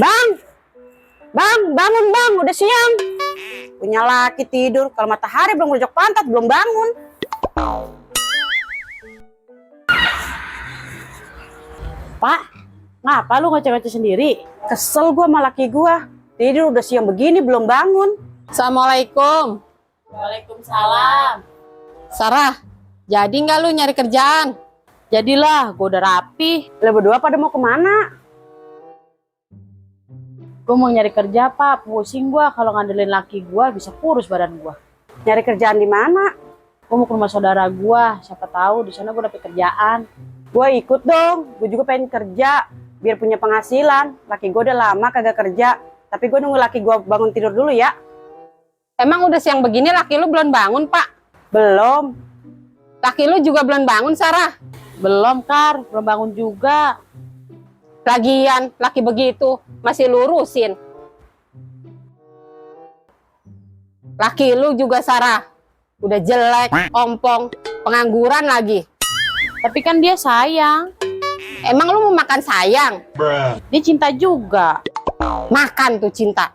Bang, bang, bangun bang, udah siang. Punya laki tidur, kalau matahari belum ngerojok pantat, belum bangun. Pak, ngapa lu ngoceh-ngoceh sendiri? Kesel gua sama laki gua. Tidur udah siang begini, belum bangun. Assalamualaikum. Waalaikumsalam. Sarah, jadi nggak lu nyari kerjaan? Jadilah, gue udah rapi. Lah berdua pada mau kemana? Gue mau nyari kerja, Pak. Pusing gue kalau ngandelin laki gue, bisa kurus badan gue. Nyari kerjaan di mana? Gue mau ke rumah saudara gue. Siapa tahu di sana gue dapet kerjaan. Gua ikut dong. Gue juga pengen kerja, biar punya penghasilan. Laki gue udah lama kagak kerja. Tapi gue nunggu laki gue bangun tidur dulu ya. Emang udah siang begini laki lu belum bangun, Pak? Belum. Laki lu juga belum bangun, Sarah? Belum, Kar. Belum bangun juga. Lagian, laki begitu, masih lurusin. Laki lu juga, Sarah. Udah jelek, ompong, pengangguran lagi. Tapi kan dia sayang. Emang lu mau makan sayang? Dia cinta juga. Makan tuh cinta.